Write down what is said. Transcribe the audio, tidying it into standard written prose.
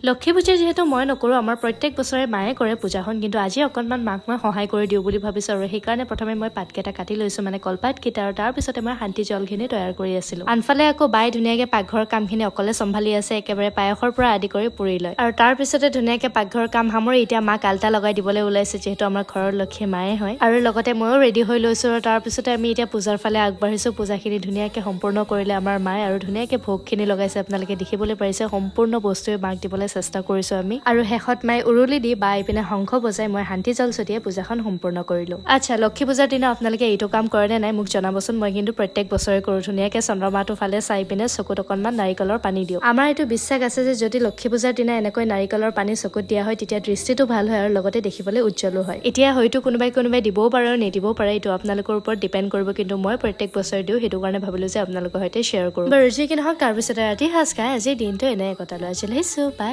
লক্ষী পূজা যিহেতু মই নকৰোঁ, আমাৰ প্ৰত্যেক বছৰে মায়ে কৰে পূজাখন, কিন্তু আজি অকণমান মাক মই সহায় কৰি দিওঁ বুলি ভাবিছোঁ। আৰু সেইকাৰণে প্ৰথমে মই পাতকেইটা কাটি লৈছোঁ, মানে কলপাতকেইটা, আৰু তাৰপিছতে মই শান্তি জলখিনি তৈয়াৰ কৰি আছিলোঁ। আনফালে আকৌ বাই ধুনীয়াকৈ পাকঘৰৰ কামখিনি অকলে চম্ভালি আছে, একেবাৰে পায়সৰ পৰা আদি কৰি পুৰি লয়। আৰু তাৰপিছতে ধুনীয়াকৈ পাকঘৰৰ কাম সামৰি এতিয়া মাক আলতা লগাই দিবলৈ ওলাইছে, যিহেতু আমাৰ ঘৰৰ লক্ষী মায়ে হয়। আৰু লগতে ময়ো ৰেডি হৈ লৈছোঁ আৰু তাৰপিছতে আমি এতিয়া পূজাৰ ফালে আগবাঢ়িছোঁ। পূজাখিনি ধুনীয়াকৈ সম্পূৰ্ণ কৰিলে আমাৰ মায়ে আৰু ধুনীয়াকৈ ভোগখিনি লগাইছে। আপোনালোকে দেখিবলৈ পাৰিছে, সম্পূৰ্ণ বস্তুৱে মাক দিবলৈ চেষ্টা কৰিছোঁ আমি। আৰু শেষত মায়ে উৰুলি দি বা ইপিনে শংখ বজাই মই শান্তি জল ছটিয়াই পূজাখন সম্পূৰ্ণ কৰিলোঁ। আচ্ছা, লক্ষী পূজাৰ দিনা আপোনালোকে এইটো কাম কৰেনে নাই মোক জনাবচোন। মই কিন্তু প্ৰত্যেক বছৰে কৰোঁ। ধুনীয়াকৈ চন্দ্ৰমাটোৰ ফালে চাই পিনে চকুত অকণমান নাৰিকলৰ পানী দিওঁ। আমাৰ এইটো বিশ্বাস আছে যে যদি লক্ষী পূজাৰ দিনা এনেকৈ নাৰিকলৰ পানী চকুত দিয়া হয়, তেতিয়া দৃষ্টিটো ভাল হয় আৰু লগতে দেখিবলৈ উজ্জ্বলো হয়। এতিয়া হয়তো কোনোবাই কোনোবাই দিবও পাৰে আৰু নিদিবও পাৰে, এইটো আপোনালোকৰ ওপৰত ডিপেণ্ড কৰিব। কিন্তু মই প্ৰত্যেক বছৰে দিওঁ, সেইটো কাৰণে ভাবিলোঁ যে আপোনালোকৰ সৈতে শ্বেয়াৰ কৰোঁ। বাৰু যি কি নহওক, তাৰপিছতে ৰাতি সাজ খাই আজিৰ দিনটো এনেই কটালো। আজি আহিছোঁ, বাই।